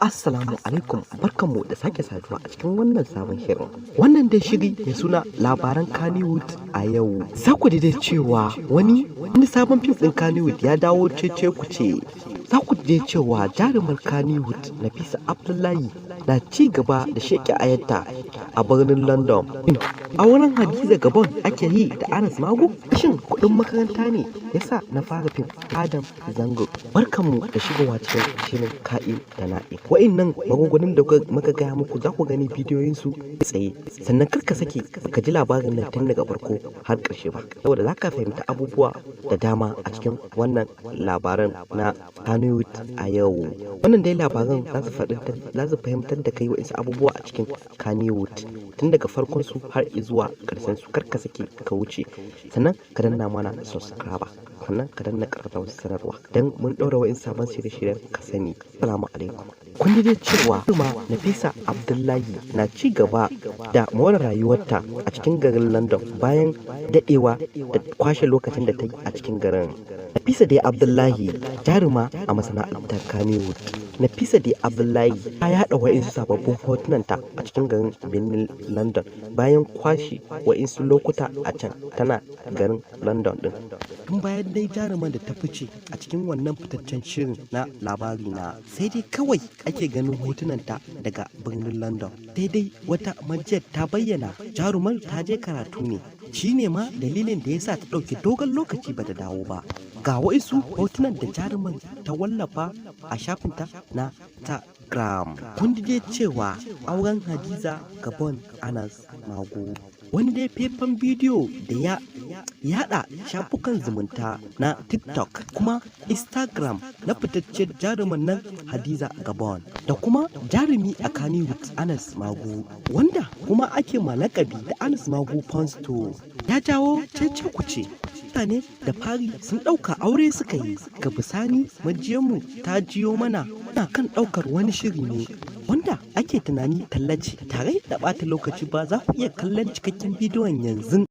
Assalamu alaikum, barkanmu da sake saduwa a cikin wannan sabon shirin. Wannan dai shiri mai suna Labaran Kannywood a yau. Za ku dai cewa wani sabon fim ɗin Kannywood ya dawo cece kuce. Za ku dai cewa jarumar Kannywood Nafisa Abdullahi na ci gaba da sheƙe ayarta a birnin London. Auren Hadiza Gabon ake yi da Anas Magu? Shin kuɗin makaranta ne yasa na fara fim Adam Zango? Barkanmu da shigowa cikin shirin Ka'in da Na'in. Wa'innan magungunan da muka gaya muku, za ku gani bidiyoyinsu tsaye, sannan kar ka sake ka ji labarin nan tun daga farko har ƙarshe ba, saboda za ka fahimta abubuwa da dama a cikin wannan labaran na Kannywood a yau. Wannan dai labaran za su fahimtar da kai wa'insu abubuwa a cikin Kannywood tun daga farkon su har zuwa ƙarshen su. Kar ka sake ka wuce, sannan ka danna mana subscriber, sannan ka danna ƙararrawar sanarwa don mun ɗaura wa'in sabon shirye-shiryen ka sani. Assalamu alaikum. Kun dai cewa kuma Nafisa Abdullahi na ci gaba da more rayuwarta a cikin garin London bayan dadewa da kwashe lokacin da ta yi a cikin garin. Nafisa dai Abdullahi, jaruma a masana'antar Kannywood. Nafisa dai Abdullahi ta yada wa'insu sababbin hotunanta a cikin garin birnin London bayan kwashe wa'insu lokuta a can tana garin London din. Tun bayan dai jaruman da ta fice a cikin wannan fitaccen shirin na Labari Na, sai dai kawai ake ganin hotunanta daga birnin London. Daidai wata majiyar ta bayyana jarumar ta je karatu ne, shi ne ma dalilin da ya sa ta ɗauki dogon lokaci bata dawo ba. Ga wasu hotunan da jarumar ta wallafa a shafinta na Instagram. Kun dai cewa auren Hadiza Gabon, Anas Mago. Wani dai faifan bidiyo da ya yada shafukan zumunta na TikTok kuma Instagram na fitaccen jaruman nan Hadiza Gabon da kuma jarumi a Kannywood Anas Magu, wanda kuma ake malakabi da Anas Magu Ponsto, ya jawo cece kuce. Mutane da fari sun ɗauka aure suka yi, ga bisani majiyarmu ta jiyo mana na kan ɗaukar wani shiri ne wanda ake tunani tallace. Tare da ɓata lokaci ba, za ku iya kallon cikakken bidiyon yanzu.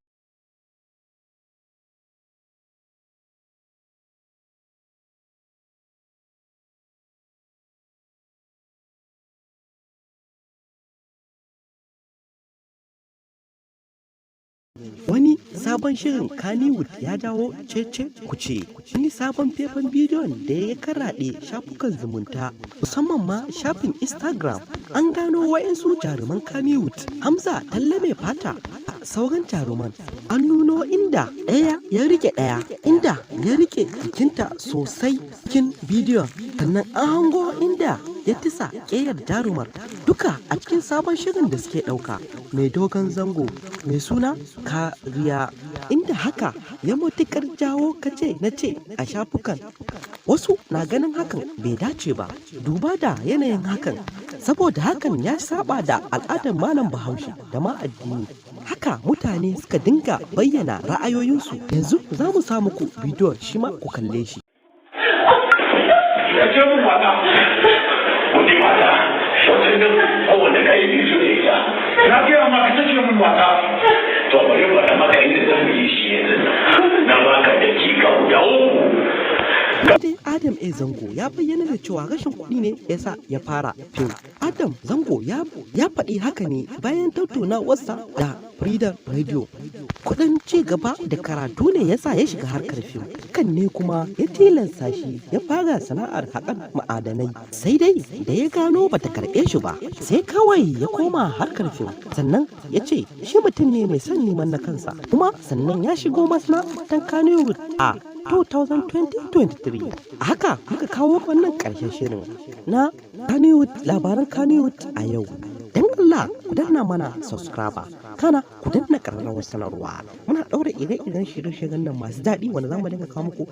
Wani sabon shirin Kannywood ya jawo cece kuce. Wani sabon faifan bidiyon da ya karaɗe shafukan zumunta, musamman ma shafin Instagram. An gano wa'insu jaruman Kannywood, Hamza Talle Mai Fata, sauran jaruman. An nuno inda ɗaya ya rike ɗaya, inda ya rike jikinta sosai cikin bidiyon. Sannan an hango inda ya tisa ƙeyar jarumar, duka a cikin sabon shirin da suke ɗauka mai dogon zango mai suna Kariya, inda haka ya matuƙar jawo kace na ce a shafukan. Wasu na ganin hakan bai dace ba, duba da yanayin hakan, saboda hakan ya saba da al'adar malam Bahaushe da ma addini. Haka mutane suka dinga bayyana ra'ayoyinsu. Yanzu za mu sa muku bidiyon shi ma ku kalle shi. Ya ce mun mata, wani mata, wata nan kowane kai ne su da ita. Na gaya maka ta ce mun mata. To, bari faɗa maka inda zan yi shi yanzu. Na baka dakika 3. Dai Adam A Zango ya bayyana da cewa rashin kuɗi ne ya sa ya fara fim. Adam Zango ya faɗi haka ne bayan tattaunawarsa da Freedom Radio. Kuɗin ci gaba da karatu ne ya sa ya shiga harkar fim. Hakan ne kuma ya tilasta shi ya fara sana'ar haƙar ma'adanai. Sai dai da ya gano bata karɓe shi ba, sai kawai ya koma harkar fim. Sannan ya ce shi mutum ne mai son neman na kansa. Kuma sannan ya shigo masana'antar Kannywood a 2023. A haka muka kawo wannan ƙarshen shirin na Kannywood, Labaran Kannywood a yau. Don Allah ku danna mana subscriber, kana ku danna ƙararrawar sanarwa. Muna ɗaura ire-iren shirye-shiryen nan masu daɗi wanda za mu dinga kawo muku.